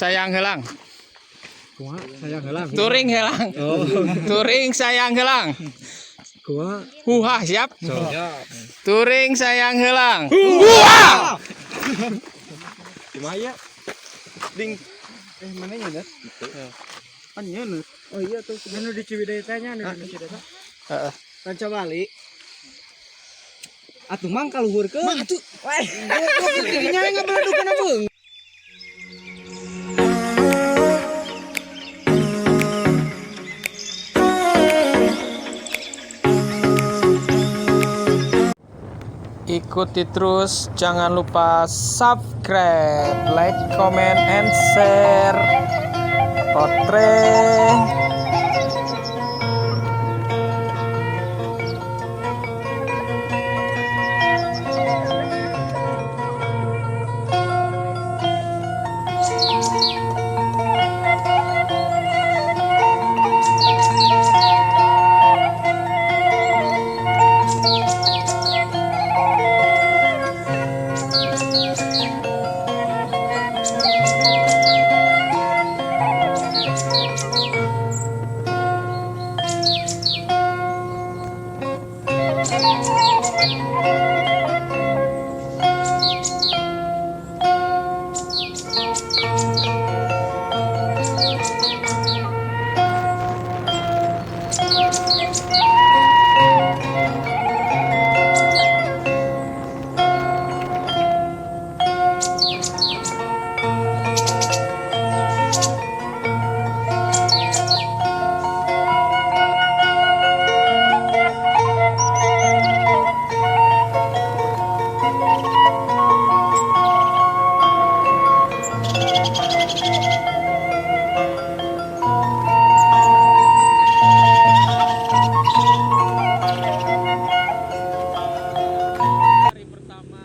Sayang heulang. Kumaha sayang heulang. Touring heulang. Oh, Touring sayang heulang. kumaha? Huha, siap. Siap. Touring sayang heulang. Huha. Kumaha ya? Ding. Eh, mana nya, Nat? Kan nya, Nat. Oh iya tuh, nu di Ciwidey teh nya, nu di Ciwidey teh. Heeh. Ranca Bali. Atuh mang kaluhurkeun. Mah atuh. Wah, goblok dinya ngabeledukeun beung. Ikuti terus, jangan lupa subscribe, like, comment, and share. Potre. Hari pertama.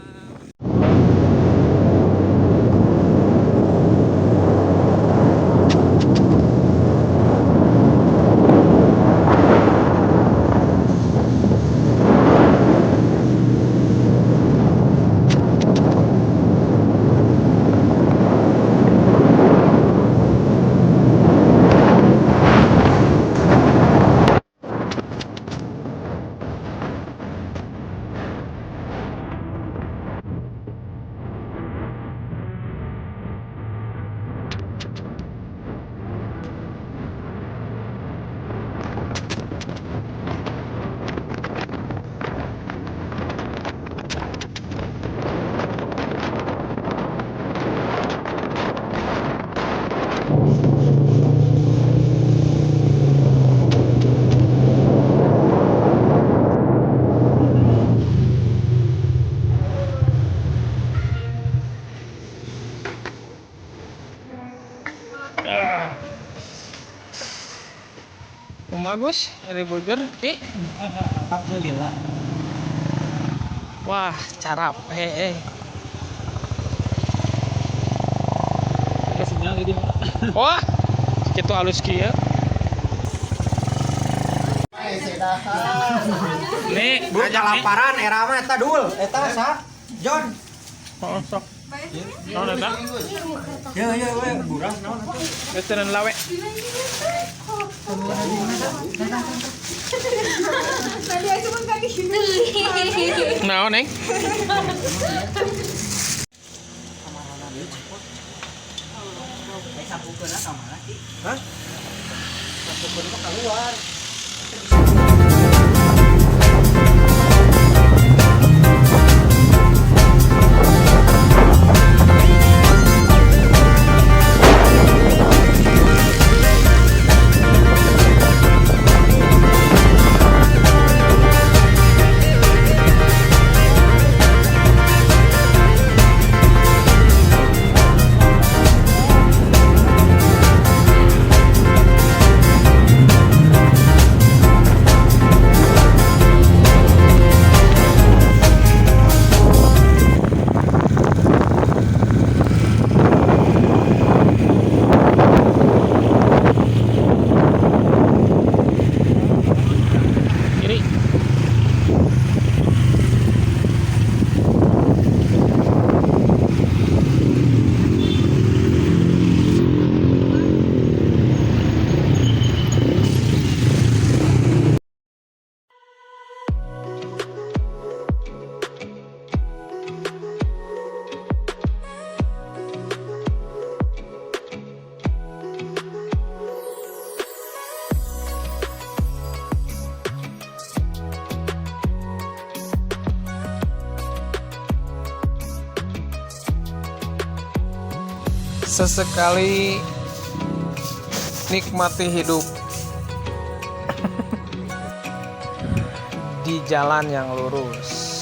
Bagus, dari burger. Ih. Alhamdulillah. Wah, carap. Eh. Sinyal ini. Wah, kitu halus kieu. Nih, Bu, kalaparan era mah eta dul. Eta sa? John. Oh, sok. Naon eta? Ya ya we, buras naon atuh. Geus teunan lawe. Tadi aku pun tadi gini. Naon, Neng? Eh, sapukeun ka mana, Ki? Hah? Sapukeun mah keluar. Sesekali nikmati hidup di jalan yang lurus.